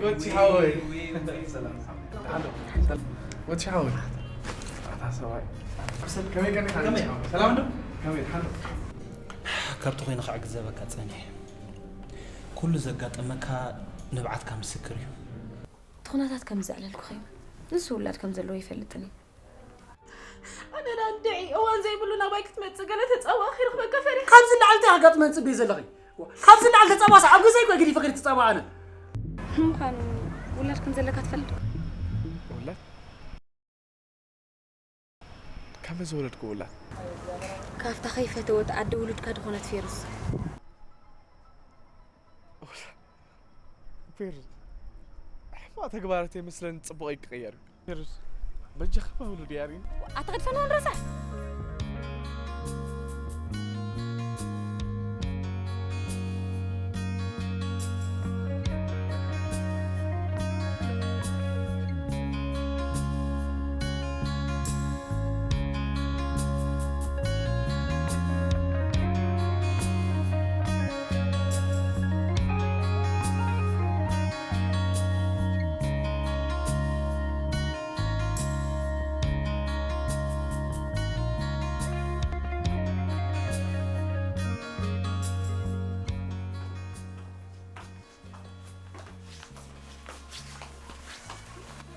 ወዲ ሓወይ። ሰላም። ወዲ ሓወይ። ኣታ ሰብኣይ። ከመይ ቀኒኻ? ከመይ? ሰላም ዶ? ከመይ? ሓሎ። ካብቲ ኮይኑ ክዕግዘበካ ጸኒሐ። ኩሉ ዘጋጠመካ ንብዓትካ ምስክር እዩ። እቲ ኩነታት ከም ዘዕለልኩኺ እዩ። ንሱ ውላድ ከም ዘለዎ ይፈልጥን እዩ። ኣነ ዳንድዒ እዋን ዘይብሉ ናባይ ክትመጽእ ገለ ተጻዋኺ ርኽበካ ፈሪሕ። ካብዚ ላዕሊ እንታይ ኣጋጥመን ጽበይ ዘለኺ? ካብዚ ላዕሊ ተጻባሳ ኣብ ገዛይ እኮ ገዲፈ ከይደ ተጻባ ኣነ። ንምዃኑ ውላድ ከም ዘለካ ትፈልጥ ዶ? ውላድ? ከመይ ዝወለድኩ ውላድ? ካብታ ከይፈተወት ኣደ ውሉድካ ድኾነት ፌሩዝ። ፌሩዝ፣ ሕማቕ ተግባራት የመስለኒ ጽቡቕ ይቅየር። ፌሩዝ፣ በጃኻ በብሉ ድያሪን። ኣታ ክድፈና ንረሳሕ።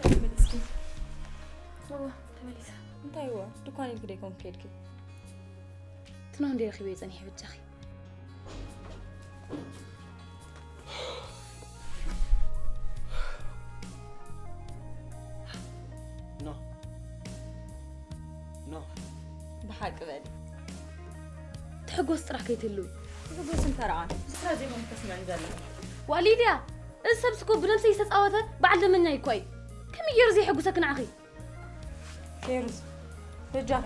መሊስኪ? እወ፣ ተመሊሰ። እንታይ እወ? ድኳን ኢልኪ ዶ ይኮን ከይድኪ? ትኖ እንደ ረኺበ ጸኒሐ ብጃኺ። ኖ። ኖ። ብሓቂ በሊ። ትሕጎስ ጥራሕ ከይትህልው። ትሕጎስ እንተረኣ፣ ብስራ ዘይኮንኩ ተስምዕን ዘላ። ዋ ሊድያ፣ እዚ ሰብስ እኮ ብነብሰይ ዝተጻወተ በዓል ደመኛ እዩ እኮ እዩ። ከመይ ገይሩ ዘይሕጉሰኪ ንዓኺ? ፌሩዝ፣ በጃኺ፣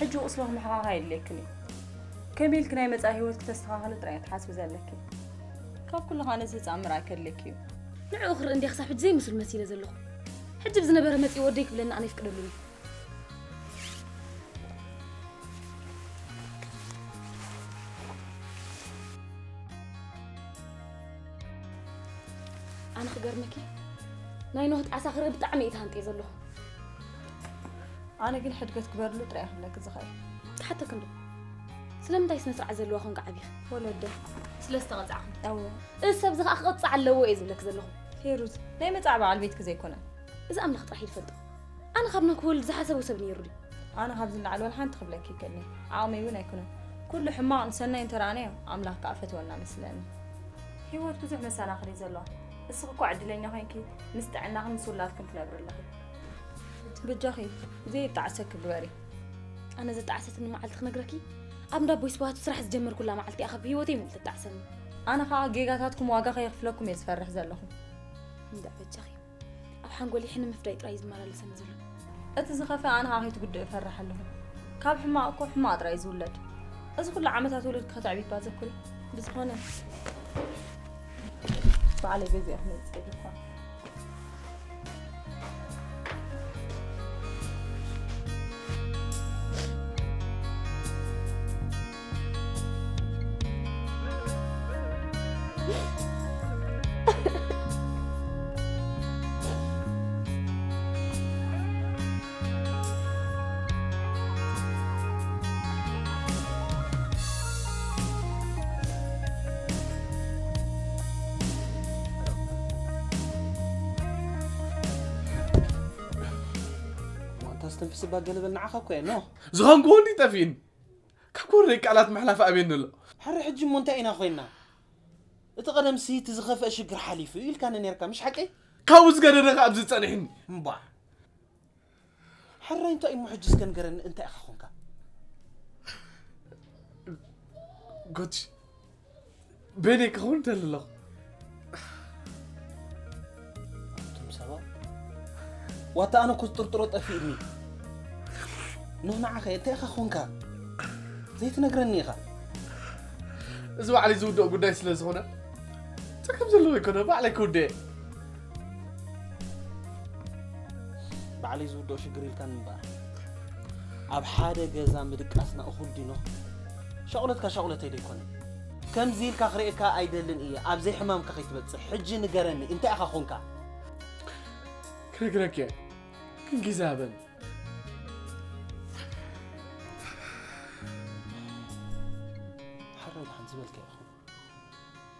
ሕጂ ቁስልኺ ምሕኻኽ ኣየድልየክን እዩ። ከመይ ኢልኪ ናይ መጻኢ ህይወትኪ ተስተኻኽሊ ጥራይ እያ ትሓስቢ ዘለኪ። ካብ ኩሉ ኸኣ ነዚ ህጻን ምርኣይ ከድልየኪ እዩ። ንዕኡ ክርኢ እንድየ ክሳብ ሕጂ ዘይምስሉ መሲለ ዘለኹ። ሕጂ ብዝነበረ መጺኡ ወደይ ክብለኒ ኣነ ኣይፍቅደሉን እየ። ኣነ ክገርመኪ፣ ናይ ኖህ ጣዕሳ ክርኢ ብጣዕሚ እየ ተሃንጥየ ዘለኹ። ኣነ ግን ሕድገት ግበርሉ ጥራይ እየ ክብለኪ ዝኽእል። ክሓተኪ እንዶ፣ ስለምንታይ ስነ ስርዓት ዘለዋ ኮንካ ዓቢኺ? ወለደ። ስለ ዝተቐጻዕኹ። እወ። እዚ ሰብ እዚ ኸኣ ክቐጻዕ ኣለዎ እየ ዝብለኪ ዘለኹ። ፌሩዝ፣ ናይ መጻኢ በዓል ቤትኪ ዘይኮነ። እዚ ኣምላኽ ጥራሕ እዩ ዝፈልጦ። ኣነ ካብ ኖህ ክወልድ ዝሓሰቦ ሰብ ነይሩ ድዩ? ኣነ ካብዚ ንላዕሊ ዋላ ሓንቲ ክብለኪ ይክእል እየ። ዓቕመይ እውን ኣይኮነን። ኩሉ ሕማቕ ንሰናይ እንተረኣናዮ፣ ኣምላኽ ከኣ ፈትወና መስለኒ። ህይወት ብዙሕ መሰናኽል እዩ ዘለዋ። እስኺ እኳ ዕድለኛ ኮይንኪ፣ ምስ ጥዕናኽን ምስ ውላድክን ትነብሪ ኣለኺ። በጃኺ፣ ዘይጣዕሰኪ ግበሪ። ኣነ ዘጣዕሰትኒ መዓልቲ ክነግረኪ? ኣብ እንዳ ኣቦይ ስብሃቱ ስራሕ ዝጀመርኩላ መዓልቲ እያ ካብ ህይወተይ ምሉእ ተጣዕሰኒ። ኣነ ኸኣ ጌጋታትኩም ዋጋ ከየኽፍለኩም እየ ዝፈርሕ ዘለኹ። እንዳ በጃኺ፣ ኣብ ሓንጎለይ ሕነ ምፍዳይ ጥራይ እዩ ዝመላለሰኒ ዘሎ። እቲ ዝኸፍአ ኣነ ኸኣ ከይትጉድኢ እፈርሕ ኣለኹ። ካብ ሕማቕ እኮ ሕማቕ ጥራይ እዩ ዝውለድ። እዚ ኩሉ ዓመታት ውሉድኪ ከተዕብይባ ዘኩሪ። ብዝኾነ፣ ባዕለይ ገዚአ ክመጽእ ድኳን። ዋንታ ስተንፍስ እባ ገለ በል፣ ንዓኻ እኮ እየ፣ ኖ። ዝኾንኩ ወዲ ጠፊእኒ። ካብ ኮረይ ቃላት ምሕላፍ ኣብየኒ ኣሎ። ሕረ ሕጂ እሞ እንታይ ኢና ኮይንና? እቲ ቀደምሲ እቲ ዝኸፍአ ሽግር ሓሊፉ እዩ ኢልካኒ ነይርካ፣ ምሽ ሓቀይ? ካብኡ ዝገደደ ከኣ ኣብዚ ጸኒሕኒ። እምባ። ሕራይ እንታይ እሞ ሕጂ እስከ ንገረኒ፣ እንታይ ኢኻ ኾንካ? ጎጂ፣ በይነይ ክኸውን እንተሊ ኣለኹ። ኣንቱም ሰባት፣ ዋታ ኣነ እኮ ዝጥርጥሮ ጠፊእኒ። ኖህ፣ ንዓኸ እንታይ ኢኻ ኾንካ? ዘይትነግረኒ ኢኻ። እዚ ባዕለይ ዝውድኦ ጉዳይ ስለ ዝኾነ፣ ጸገም ዘለዎ ኣይኮነ፣ ባዕለይ ክውድኤ። ባዕለይ ዝውድኦ ሽግር ኢልካኒ እምበኣር፣ ኣብ ሓደ ገዛ ምድቃስና እኹል ድዩ ኖህ? ሻቑለትካ ሻቑለተይ ዶ ኣይኮነን? ከምዚ ኢልካ ክርእየካ ኣይደልን እየ። ኣብ ዘይሕማምካ ከይትበጽሕ። ሕጂ ንገረኒ፣ እንታይ ኢኻ ኾንካ? ክነግረክ እየ፣ ግን ግዜ ሃበኒ። ሕራይ ደሓን ዝበልካ ኢኹ።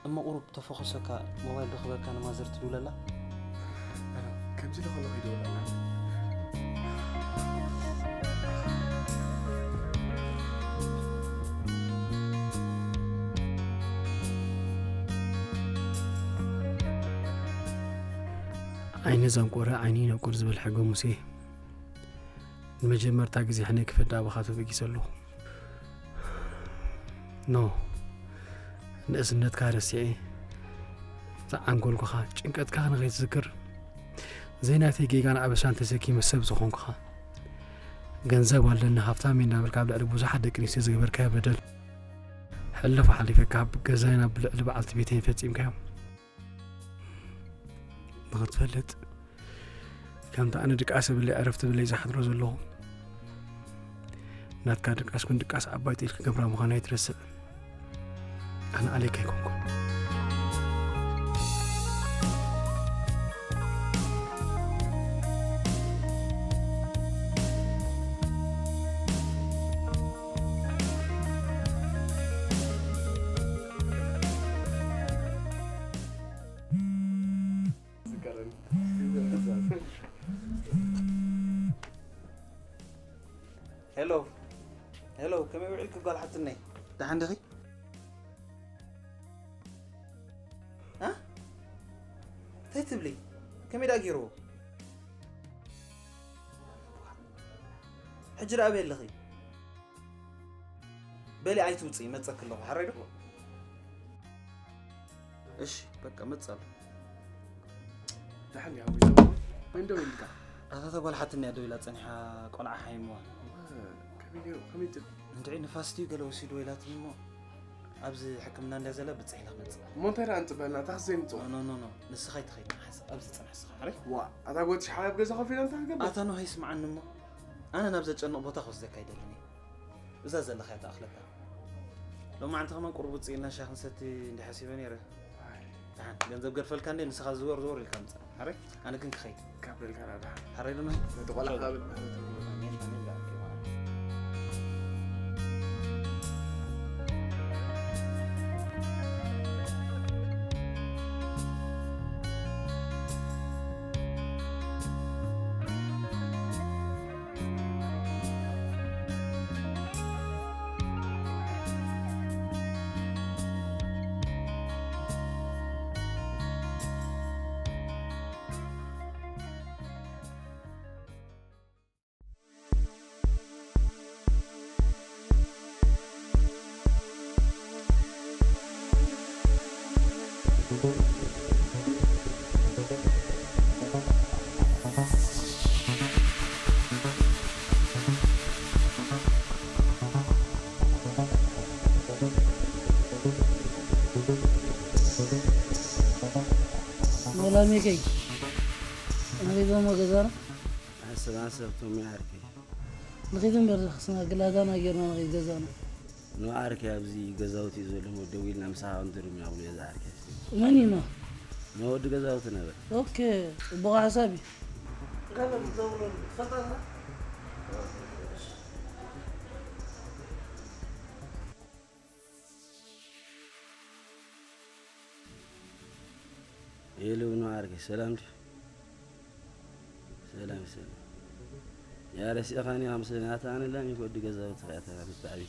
እሞ ቁሩብ ተፈኹሰካ ሞባይል ዶ ክበካ ንማዘር ትድውለላ? ከምዚ ዶ ከለኹ ይደውለላ? ዓይኒ ዘንቆረ ዓይኒ ይነቁር ዝብል ሕጊ ሙሴ ንመጀመርታ ግዜ ሕነ ክፈዳ ኣባኻ ተበጊሰ ኣለኹ። ኖ ንእስነትካ ረሲዐ፣ ዝዓንጎልኩኻ ጭንቀትካ ንኸይትዝክር ዘይናተይ ጌጋን ኣበሳን ተሰኪመ ሰብ ዝኾንኩኻ፣ ገንዘብ ኣለኒ ሃብታም እየ እናበልካ ኣብ ልዕሊ ብዙሓት ደቂ ኣንስትዮ ዝገበርካዮ በደል፣ ሕለፉ ሓሊፈካ ኣብ ገዛይን ኣብ ልዕሊ በዓልቲ ቤተይን ፈጺምካዮ። ንኽትፈልጥ፣ ከምቲ ኣነ ድቃስ የብለይ ዕረፍቲ የብለይ ዝሓድሮ ዘለኹ፣ ናትካ ድቃስ ኩን ድቃስ ዓባይ ጤል ክገብራ ምዃና ኣይትረስዕ። ኣነ ዓሌካ ኣይኮንኩን። ሄሎ ሄሎ፣ ከመይ ውዒልኪ ጓል ሓትነይ? ደሓን ዲኺ? እ? እንታይ ትብሊ? ከመይ ደኣ ገይርዎ? ሕጂ ደኣ ኣበይ ኣለኺ? በሊ ኣይትውፅኢ፣ ይመፀኪ ኣለኹ። ሓራይ ዶ? እሺ በቃ መፅእ ኣለኹ። ደሓን ዲኻ? ወይ ሰው መን ደው ኢልካ? ኣታ እታ ጓል ሓትኒ እያ ደው ኢላ ፀኒሓ፣ ቆልዓ ሓይምዋ። ከመይ ገይሩ? ከመይ ትብል? እንድዒ ንፋስ ድዩ ገለ ወሲድዎ ኢላትኒ እሞ ኣብዚ ሕክምና እንድያ ዘላ ብፅሕ ኢለ ክመፅእ። እሞ እንታይ ደኣ ንፅበ ኣለና? እታ ክዘይ ምፅዋ። ኖ ኖ ኖ፣ ንስኻ ኣይትኸይድ ንሓስ፣ ኣብዚ ፅናሕ ንስኻ፣ ሓራይ? ዋ፣ ኣታ ጎትሽ ሓራይ ኣብ ገዛ ኮፍ ኢላ እንታይ ክገብር? ኣታ ኖህ ኣይስምዓኒ እሞ፣ ኣነ ናብ ዘጨንቕ ቦታ ክወስደካ ኣይደልን እየ። እዛ ዘለኻያ ትኣኽለካ። ሎማዓንቲ ከማን ቁሩብ ውፅእ ኢልና ሻሂ ክንሰቲ እንዲ ሓሲበ ነይረ። ደሓን ገንዘብ ገድፈልካ እንዴ ንስኻ ዝወር ዝወር ኢልካ ምፃእ። ሓራይ ኣነ ግን ክኸይድ። ካብ በልካ ደኣ ደሓን። ሓራይ ዶ ነህ? ነቲ ቆልዓ ካብ በል ማለት እዩ። ኣሜን፣ ኣሜን፣ ኣሜን። ሰላሜከይ እንዴት ነው ገዛና? አሰብ አሰብ ቶም ያርኪ ንኺድ እምበር ክስና ግላታና ጌርና ንኺድ ገዛና። ንዓርከይ ኣብዚ ገዛውቲ እዩ ዘሎ፣ ደዊልና ምሳኻ ክንድርም ኢና ብሎ እዛ ዓርከይ። መን እዩ ኖህ? ንወዲ ገዛውቲ ነበር። ኦኬ፣ ጽቡቕ ሓሳብ እዩ። ሄሎ ንዓርከይ፣ ሰላም ድዩ? ሰላም ሰላም። ያ ረሲእኻኒ ከም ስለ ናታ ኣነ ላም ይጎዲ ገዛውቲ ኸያታ ብጣዕሚ።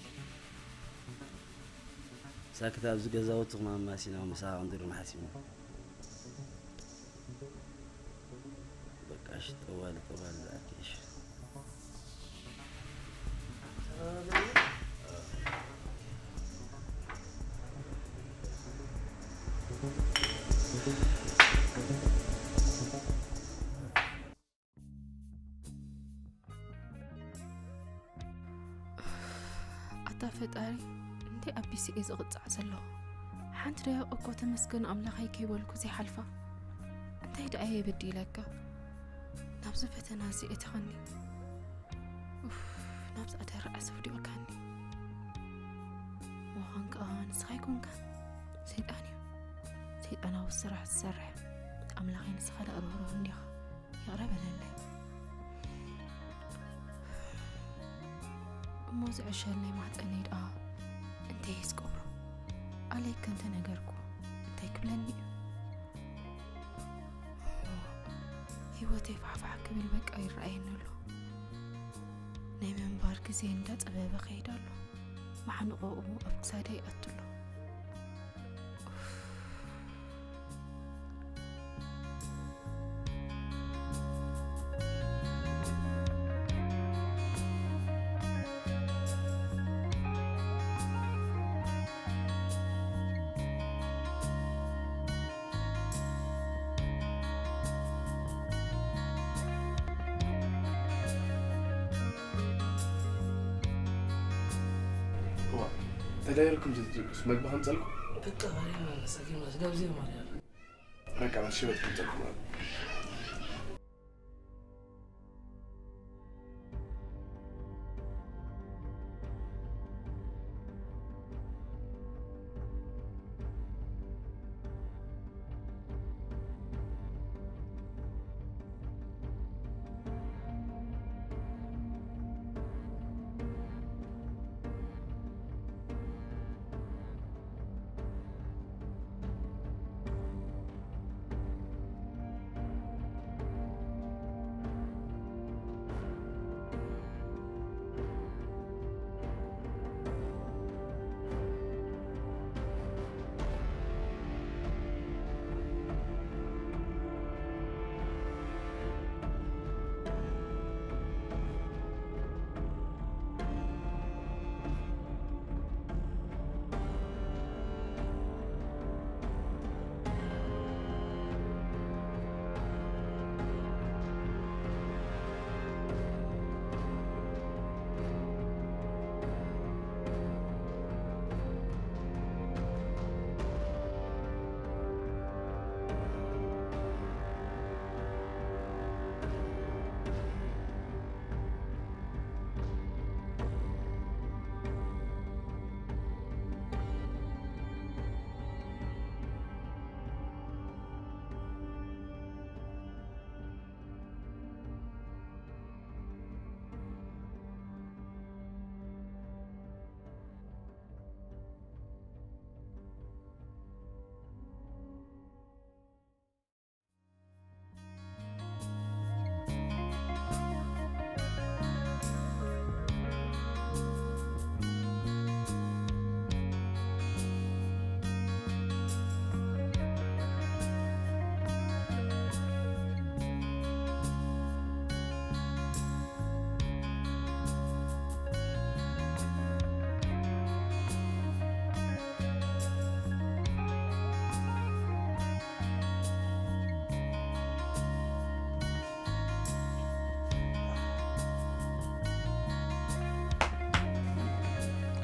ሳክት ኣብዚ ገዛውቲ ማማሲና ምሳኻ ክንድሩ ሓሲብና። በቃ እሺ፣ ጠዋሊ ጠዋሊ ዝኣክል እሺ። ኣታ ፈጣሪ እንታይ ኣቢሰ እየ ዝቕጻዕ ዘለኹ? ሓንቲ ደቂቕ እኮ ተመስገን ኣምላኸይ ከይበልኩ ዘይሓልፋ እንታይ ደኣ እየ በዲለካ? ናብዚ ፈተና እዚ እቲኻኒ። ኡፍ፣ ናብዚ ኣደራዕ እዚ ውዲቕካኒ። ምዃን ከኣ ንስኻ ኣይኮንካን። ስራሕ ትሰርሕ። ኣምላኸይ ንስኻ ደኣ ርህሩህ እንዲኻ። ይቕረ በለለይ። እሞ ዝዕሸል ናይ ማህፀነይ ደኣ እንተይስ ቁብሩ ኣለይከ እንተነገርኩ እንታይ ክብለኒ እዩ? ህይወተይ ፋሕፋሕ ክብል በቃ ይረኣየኒ ኣሎ። ናይ ምንባር ግዜ እንዳጸበበ ከይድ ኣሎ። ማሕንቆኡ ኣብ ክሳደይ ይኣቱ ኣሎ። እዋ፣ ተዳይርኩም ዘይትድቅሱ መግቢ ከምጸልኩም? በቃ፣ ባሪና፣ ሰኪና፣ ስለዚህ ማለት ነው። በቃ፣ እሺ፣ በቃ፣ ከምጸልኩም ማለት ነው።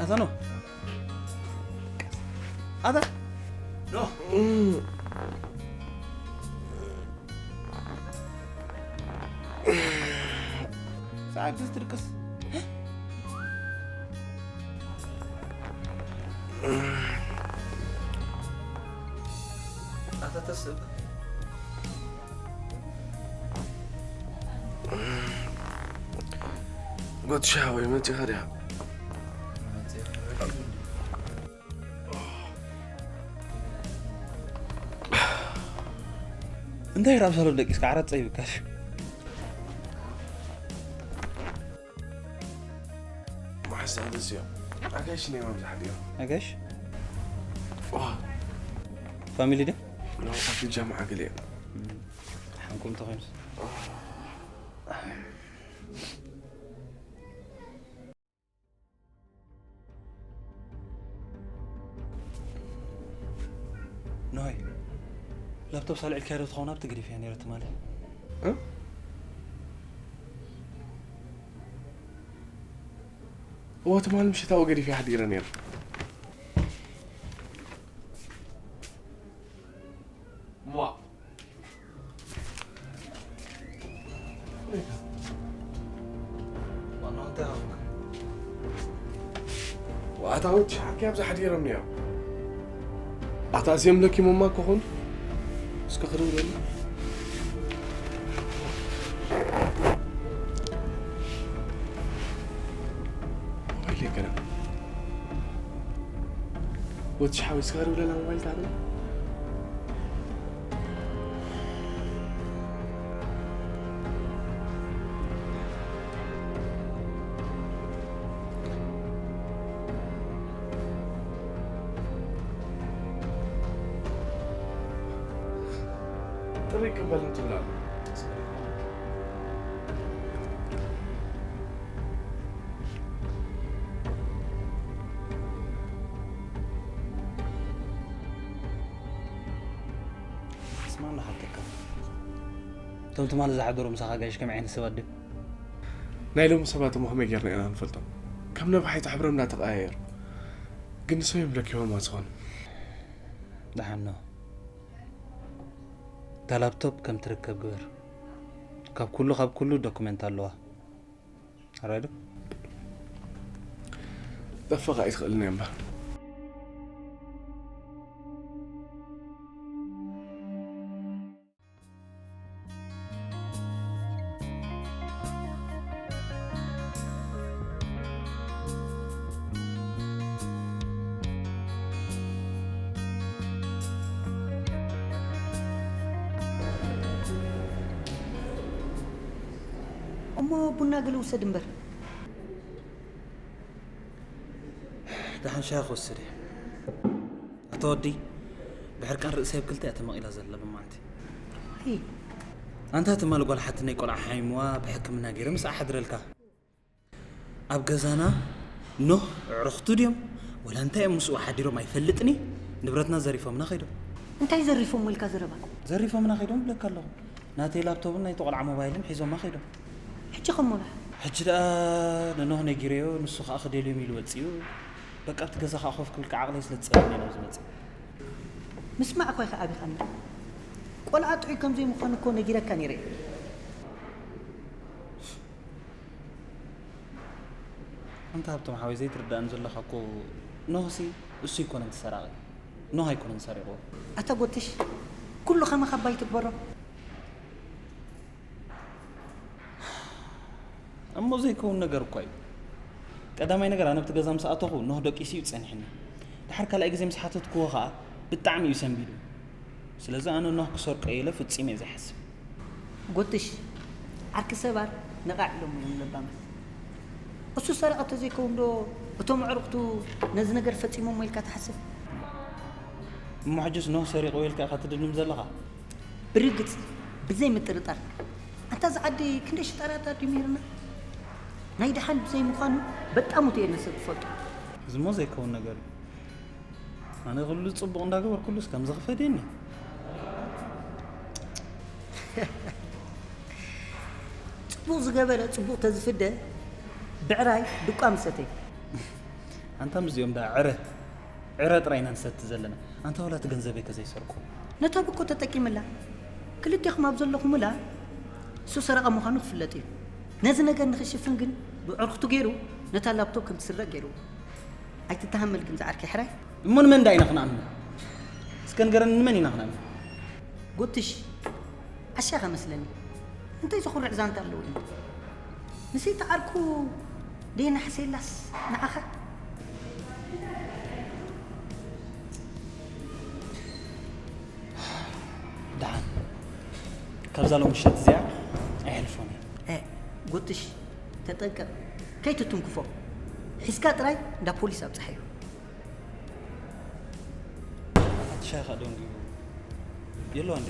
ኣታ ኖ። ኣታ ኖ። ሰዓት ትድቅስ። ኣታ ተስእ። ጎትሻ ወይ መጺኻ ዲኻ? እንታይ ራብ ሳሎን ደቂስካ ዓራት ጸይብካሽ? ማሕሳ ደስ እዮም። ኣጋይሽ ናይ ማምዛ ሓዲኦም። ኣጋይሽ? ዋ። ፋሚሊ ደ? ኖ፣ ኣብቲ ጃምዓ ገለ እዮም። ሓንኩም ተኾይኑስ? ኖይ፣ ላፕቶፕ ሳልዒልካዮ ዶ ትኸውን? ኣብቲ ገዲፈያ ነይረ ትማሊ። እ? እወ፣ ትማሊ ምሽት ኣብኡ ገዲፈያ ሓዲረ ነይረ። ሟ። ዋናው እንታይ ኣኹ? ኣታ ወዲ ሓቂ ኣብዚ ሓዲሮም እዮም። ኣታ እዚኦም ለኪሞማ ክኾኑ? እስከ ክደውለሉ። ወይለይ ገና። ወትሽ ሓዊስካ ደውለላ ሞባይል ትዓብላ። ጥሪ ይቀበል እንትብላሉ። ስማ፣ እንዳሓተካ፣ እቶም ትማሊ ዝሓደሩ ምሳኻ ጋይሽ ከመይ ዓይነት ሰባት ድዮም? ናይ ሎሚ ሰባት እሞ ከመይ ጌርና ኢና ንፈልጦም? ከም ነፋሒቶ ሕብሮም እንዳተቐያየሩ። ግን ንሶም እዮም ለኪሞማ ዝኾኑ። ደሓን ነው። እታ ላፕቶፕ ከም ትርከብ ግበር። ካብ ኩሉ፣ ካብ ኩሉ ዶኩመንት ኣለዋ። ኣራይ ዶ? ጠፈኻ ኣይትኽእልን እያ እምበር። እሞ ቡና ገለ ውሰድ እምበር። ደሓን ሻሂ ክወስድ እየ። ኣታ ወዲ፣ ብሕርቃን ርእሰይ ኣብ ክልተ እያ ተመቒላ ዘላ ሎማዓንቲ። ሂ። ኣንታ ትማሊ ጓል ሓትነይ ቆልዓ ሓሚምዋ ብሕክምና ገይረ ምስኣ ሓድረልካ። ኣብ ገዛና ኖህ ኣዕሩኽቱ ድዮም ወላ እንታይ እዮም ምስኡ ሓዲሮም ኣይፈልጥን እየ። ንብረትና ዘሪፎምና ከይዶም። እንታይ ዘሪፎም ኢልካ ዘረባ? ዘሪፎምና ከይዶም እብለካ ኣለኹ። ናተይ ላፕቶፕን ናይቲ ቆልዓ ሞባይልን ሒዞማ ከይዶም። ሕጂ ከሞላ? ሕጂ ደኣ ንኖህ ነጊረዮ፣ ንሱ ከኣ ክደልዮም ኢሉ ወጺኡ። በቃ ኣብቲ ገዛ ከኣ ኮፍ ክብል ከኣ ዓቕለይ ስለ ዝጸበኒ ኢና ኣብዚ መጺእ። ምስማዕ እኳ ኢኻ ኣቢኻኒ። ቆልዓ ጥዑይ ከም ዘይምዃኑ እኮ ነጊረካ ነይረ። ኣንታ ሃብቶም ሓወይ ዘይትርዳእኒ ዘለኻ እኮ ኖህሲ እሱ ኣይኮነን እቲ ሰራቒ። ኖህ ኣይኮነን ሰሪቕዎ። ኣታ ጎትሽ፣ ኩሉ ከማኻ እባ ኣይትግበሮ። እሞ ዘይከውን ነገር እኳ እዩ። ቀዳማይ ነገር ኣነ ኣብቲ ገዛ ምስ ኣተኹ ኖህ ደቂሱ እዩ ጸኒሕኒ። ድሓር ካልኣይ ግዜ ምስ ሓተትክዎ ኸኣ ብጣዕሚ እዩ ሰንቢዱ። ስለዚ ኣነ ኖህ ክሰርቆ ኢለ ፍጺመ እየ ዘይሓስብ። ጎትሽ፣ ዓርኪ ሰባት ነቓዕ ኢሎም እዮም ለባማት። እሱ ሰረቐ ተዘይከውን ዶ እቶም ኣዕሩኽቱ ነዚ ነገር ፈጺሞሞ ኢልካ ትሓስብ? እሞ ሕጅስ ኖህ ሰሪቑ ኢልካ ኢኻ ትድምድም ዘለኻ? ብርግጽ፣ ብዘይ ምጥርጣር። ኣንታ እዚ ዓዲ ክንደይ ሽጣራታት ድዩ ምህርና? ናይ ደሓን ብዘይ ምዃኑ በጣም ውትኤ ነሰብ ትፈልጦ። እዚ እሞ ዘይከውን ነገር እዩ። ኣነ ኩሉ ጽቡቕ እንዳገበርኩሉስ ከምዚ ክፈድየኒ? ጽቡቕ ዝገበረ ጽቡቕ ተዝፍደ ብዕራይ ድቋ ምሰተይ። ኣንታ ምስዚኦም ደኣ ዕረ፣ ዕረ ጥራይ ኢና ንሰቲ ዘለና። ኣንታ ዋላ እቲ ገንዘበይ ከ ዘይሰርቁ? ነታ ብኮ ተጠቂምላ። ክልቴኹም ኣብ ዘለኹምላ እሱ ሰረቐ ምዃኑ ክፍለጥ እዩ። ነዚ ነገር ንኽሽፍን ግን ብዕርክቱ ገይሩ ነታ ላፕቶፕ ከም ትስረቕ ገይሩ። ኣይትተሃመል ግን ዝዓርከይ ሕራይ። እሞ ንመን ዳ ኢና ክንኣምና? እስከ ንገረኒ፣ ንመን ኢና ክንኣምና? ጎትሽ፣ ዓሻ ኢኻ መስለኒ። እንታይ ዘኹርዕ ዛንታ ኣለዎ እዩ? ንሰይቲ ዓርኩ ደየናሕሰየላስ ንዓኻ? ደሓን፣ ካብዛ ሎሚ ምሸት እዚኣ ኣይሕልፎን እየ። እ፣ ጎትሽ፣ ተጠንቀቕ፣ ከይትትንክፎ። ሒዝካ ጥራይ እንዳ ፖሊስ ኣብጽሓዮ። ኣቲ ሻኻ ደንጉዩ የለዋ እንዴ?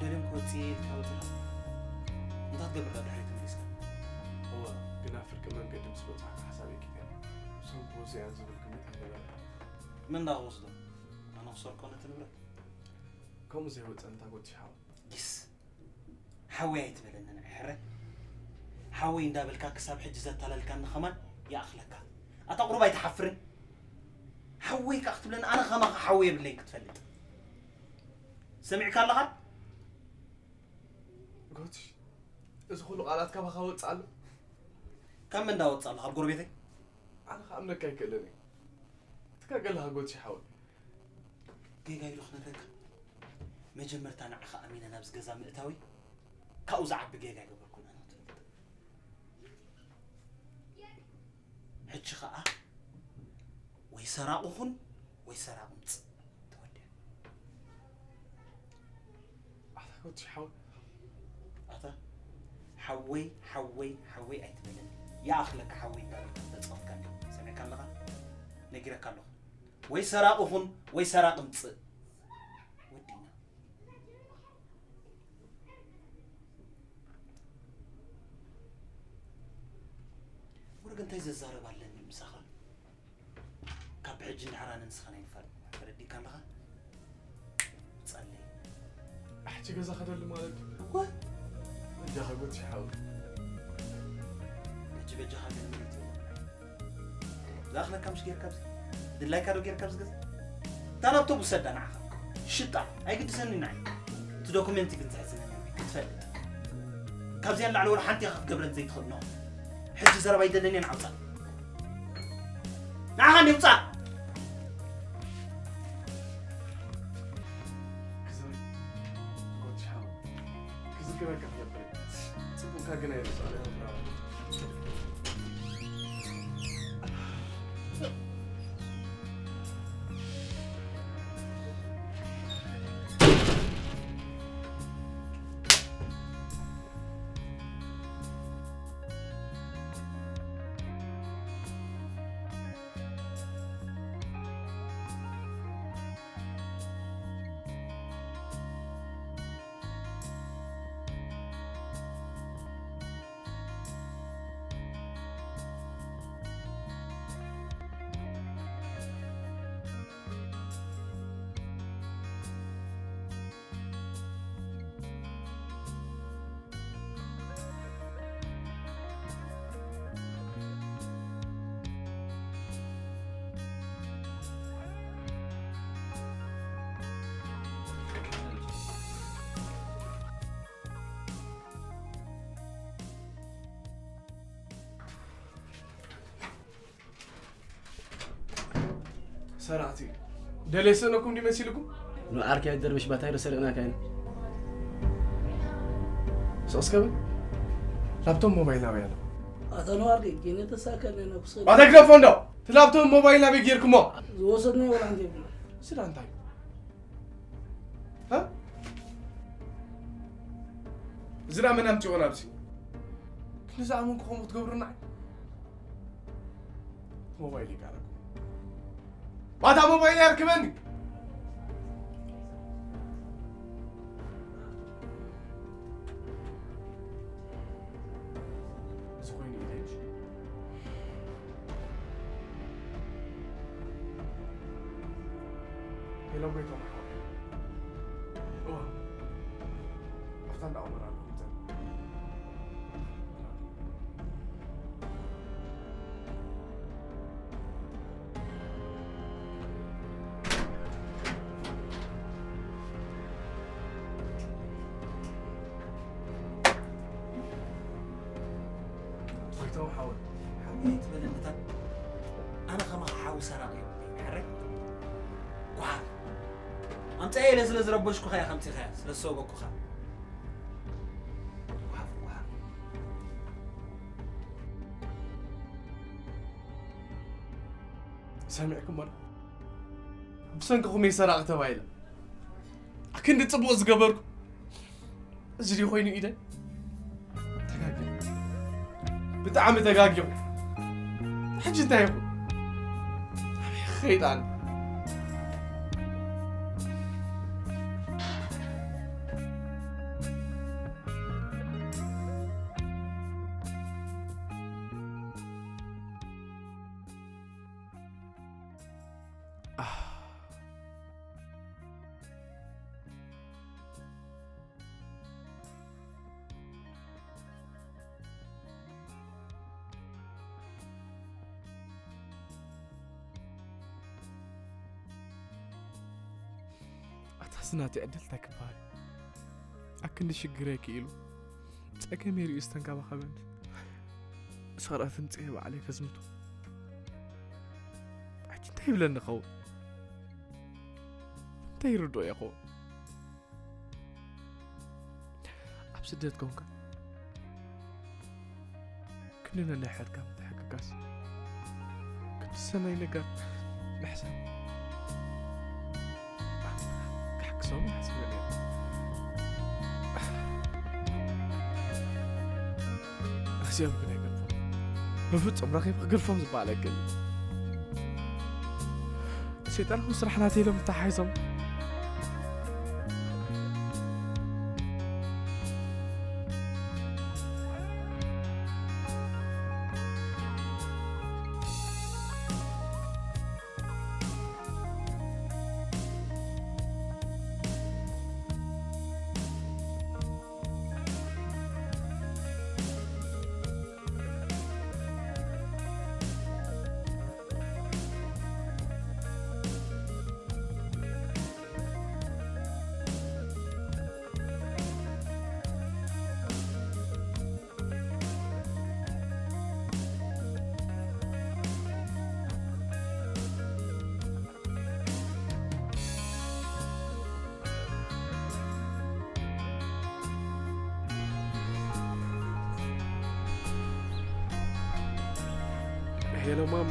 ገሊኦም ክወፅእ ኢልካ ወፂኻ እንታይ ትገብር ዶ ድሕሪ ተመሊስካ? እወ፣ ግና ፍርቂ መንገዲ ምስ በጻሕኩ ሓሳበይ ኪደ። እሶም ክወፁ እያ ዝብል ግምት ኣይነበረን። መን ዳ ክወስዶ? ኣነ ክሰርቆ ነቲ ንብረት? ከምኡ ዘይወፀ እንታ ጎትሽ ሓው። ጊስ ሓወይ ኣይትበለኒ ንዓይ ሕረ። ሓወይ እንዳበልካ ክሳብ ሕጂ ዘታለልካኒ ከማን ይኣኽለካ። ኣታ ቁሩብ ኣይትሓፍርን? ሓወይ ከኣ ክትብለኒ ኣነ ከማኻ ሓወይ የብለይን ክትፈልጥ። ሰሚዕካ ኣለኻ? ጎትሽ፣ እዚ ኩሉ ቃላት ካባኻ ወፅእ ኣሎ? ካብ መን እንዳወፅእ ኣሎ? ካብ ጎረቤተይ? ኣነ ክኣምነካ ኣይክእልን እየ። ትጋገ ኣለኻ ጎትሽ ሓወይ። ጌጋ ኢሉ ክነግረካ መጀመርታ ንዓኻ ኣሚነ ናብዚ ገዛ ምእታወይ ካብኡ ዝዓቢ ጌጋ ኣይገበርኩን ኣነ ክትፈልጥ። ሕጂ ኸኣ ወይ ሰራቑ ኩን ወይ ሰራቑ ምጽእ ተወዲኣ። ኣታ ጎትሽ ሓወይ። ኣታ ሓወይ ሓወይ ሓወይ ኣይትበለኒ። ይኣኽለካ ሓወይ እንዳበልካ ዝተጸወትካኒ ሰሚዕካ ኣለኻ? ነጊረካ ኣለኹ። ወይ ሰራቒ ኹን ወይ ሰራቒ ምጽእ። ወዲና። ወርግ እንታይ ዘዛረብ ኣለኒ ምሳኻ? ካብ ብሕጂ እንድሕር ኣነ ንስኻ ናይ ንፋል ተረዲእካ ኣለኻ? ጸለይ። ኣሕጂ ገዛ ከደሉ ማለት እዩ። እወ በጃኻ ጎትሽ ሓወይ። ሕጂ በጃኻ ግን ምሪት የለን። ዝኣኽለካ ምሽ ጌርካ ኣብዚ ድላይካ ዶ ጌርካ ኣብዚ ገዛ እታ ላፕቶፕ ውሰዳ ንዓኻ ሽጣ ኣይግድሰኒ ንዓይ እቲ ዶኩሜንት ግን ዘሕዝነኒ ክትፈልጥ ካብዚኣ ንላዕሊ ወላ ሓንቲ ኢኻ ክትገብረን ዘይትኽእል ኖ ሕጂ ዘረባ ኣይደለንየን ዓውፃ ንዓኻ እንዲ ውፃእ ክዝሪ ጎትሽ ሓወይ። ክዝክረካ ክነብር እየ። ጽቡቕካ ግን ኣይረሳዕን። ሰራዕቲ ደለይ ስእነኩም ድዩ መሲልኩም? ንዓርኪ ኣይደርብሽ ባታይሮ ሰሪቕናካ ኢና። ስቕ እስከ በል። ላፕቶፕ ሞባይል ኣበይ ኣሎ? ኣታ ነዋርቂ ግን የተሳከነ ነው። ባታ ግደፎ እንዶ። እቲ ላፕቶፕ ሞባይል ኣበይ ጌርኩሞ? ዝወሰድናዮ ወላ ሓንቲ የብልና። ስዳ እንታይ? እ? እዚ ደኣ መን ኣምጺኦ ናብዚ? ክንዲ ዝኣመንኩ ከምኡ ክትገብሩና? ሞባይል ይቃረብ። ባታ ሞባይል ኣርክበኒ። እዚ ኮይኑ ኢለሽ። ሄሎ ጎይታ መሓወይ። እዋ። ኣብታ እንዳ ዑመር ኣለኹ። ጎይታዊ ሓወይ። ሓወይ ትበለኒ እታ ኣነ ከማኻ ሓዊ ሰራቒ የብለይን። ሕራይ? ጓሓፍ። ኣምጻኤ ኢለ ስለ ዝረበሽኩኻ እየ ከምጺኻያ፣ ስለ ዝሰጎኩኻ። ጓሓፍ፣ ጓሓፍ። ሰሚዕኩሞ ዶ? ብሰንክኹም እየ ሰራቒ ተባሂለ። ኣክንዲ ጽቡቕ ዝገበርኩ። እዚ ድዩ ኮይኑ ኢደይ? ተጋጊኹ። ብጣዕሚ ተጋጊኹ። ሕጂ እንታይ ይኹን? ኣበይ ኸይጣን? ስናቲ ዕድል እንታይ ክበሃል? ኣክንዲ ሽግረይ ክኢሉ ጸገመይ ርእዩ ዝተንከባኸበኒ፣ ስቕረት ምጽኤ ባዕለይ ከዝምቶ። ኣቲ እንታይ ይብለኒ ኸውን? እንታይ ይርድኦ ይኸውን? ኣብ ስደት ኮንካ ክንዲ ነናይ ሓድካ ምትሕግጋዝ፣ ክንዲ ሰናይ ነገር ምሕሳብ። ክሕግዞም ሓሲበ ነይረ። ረሲኦም ግን ኣይገድፎም። በፍጹም ረኺብ ክገድፎም ዝበሃል ኣይክእልን። ሰይጣናዊ ስራሕ ናተይ ኢሎም ተታሓሒዞም። ሄሎ ማማ፣